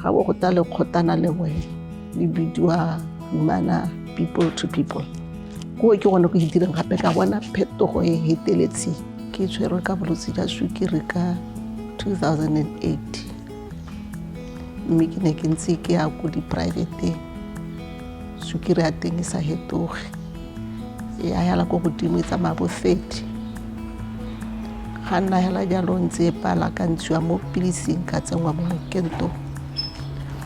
Ga bo go tla lekgotana lengwe le bidiwa Humana People to People. Koo ke gone ko itireng gape ka bona phetogo e feteletseng. Ke tshwerwe ka bolwetse jwa sukiri ka 2008, mme ke ne ke ntse ke ya ko di-privateng, sukiri ya teng e sa fetoge, e ya hela ko godimo, e tsamaya bo 30. Ga nna hela jalo ntse e pala, ka ntshiwa mo pilising, ka tsenngwa mo mokentong.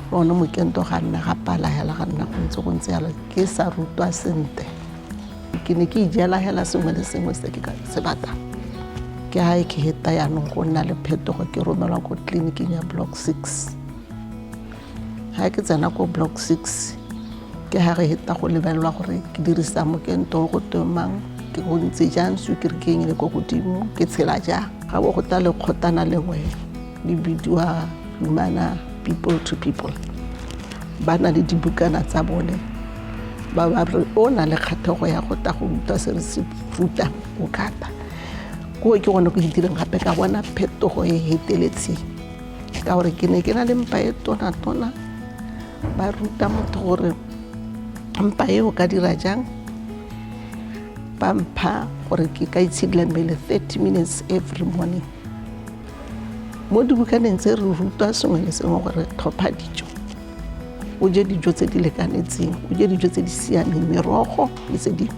Le one mokento ga nna ga pala hela, ga nna go ntse jalo ke sa rutwa sentle. Ke ne ke ijela hela sengwe le sengwe se ke se batlang. Ke ga ke heta yaanong go nna le phetogo, ke romelwa ko tleliniking ya Block 6. Ga ke tsena ko Block 6, ke ga re heta go lebelelwa gore ke dirisa mokento go twe mang, ke go ntse jang, sukiri ke eng e le ko godimo, ke tshela jang. Ga bo go tla lekgotana lengwe le bidiwa Humana People to People. Ba na le dibukana tsa bone, ba ba re o na le kgatlhego ya go tla go utlwa se re se rutang, o ka tla. Koo ke gone ko itireng gape ka bona phetogo e feteletseng, ka gore ke ne ke na le mpa e tona-tona. Ba ruta motho gore mpa e o ka dira jang. Ba mpha gore ke ka itshidila mmele 30 minutes every morning. Mo dibukaneng tse re rutwa sengwe le sengwe, gore tlhopha dijo, o je dijo tse di lekanetseng, o je dijo tse di siameng, merogo le tse dingwe.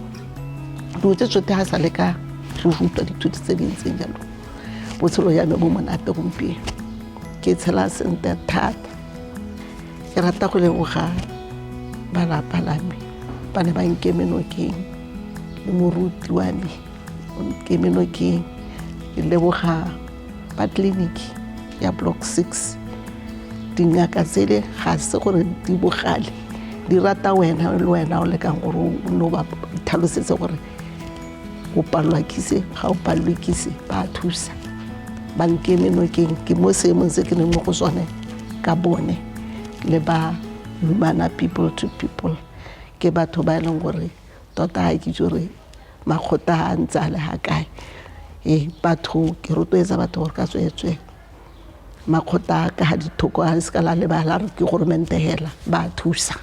Dilo tse tsotlhe ga sa le ka re rutwa dithuto tse di ntseng jalo. Botshelo jwa me bo monate gompieno, ke tshela sentle thata. Ke rata go leboga ba lapa la me, ba ne ba nkeme nokeng, le moruti wa me o nkeme nokeng. Ke leboga ba tleliniki ya Block 6. Dingaka tsele ga se gore di bogale, di rata wena le wena o lekang gore o no ba tlhalosetse gore o palelwa ke se, ga o palelwe ke se, ba thusa. Ba nkeme nokeng, ke mo seemong se ke leng mo go sone ka bone le ba Lumana People to People. Ke batho ba e leng gore tota ga ke itse gore makgotla a ntse a le ga kae. Ee, batho, ke rotloetsa batho gore ka tsweetswe makgotla a ka ga dithoko a se ka la lebala re ke goromente hela, ba thusa.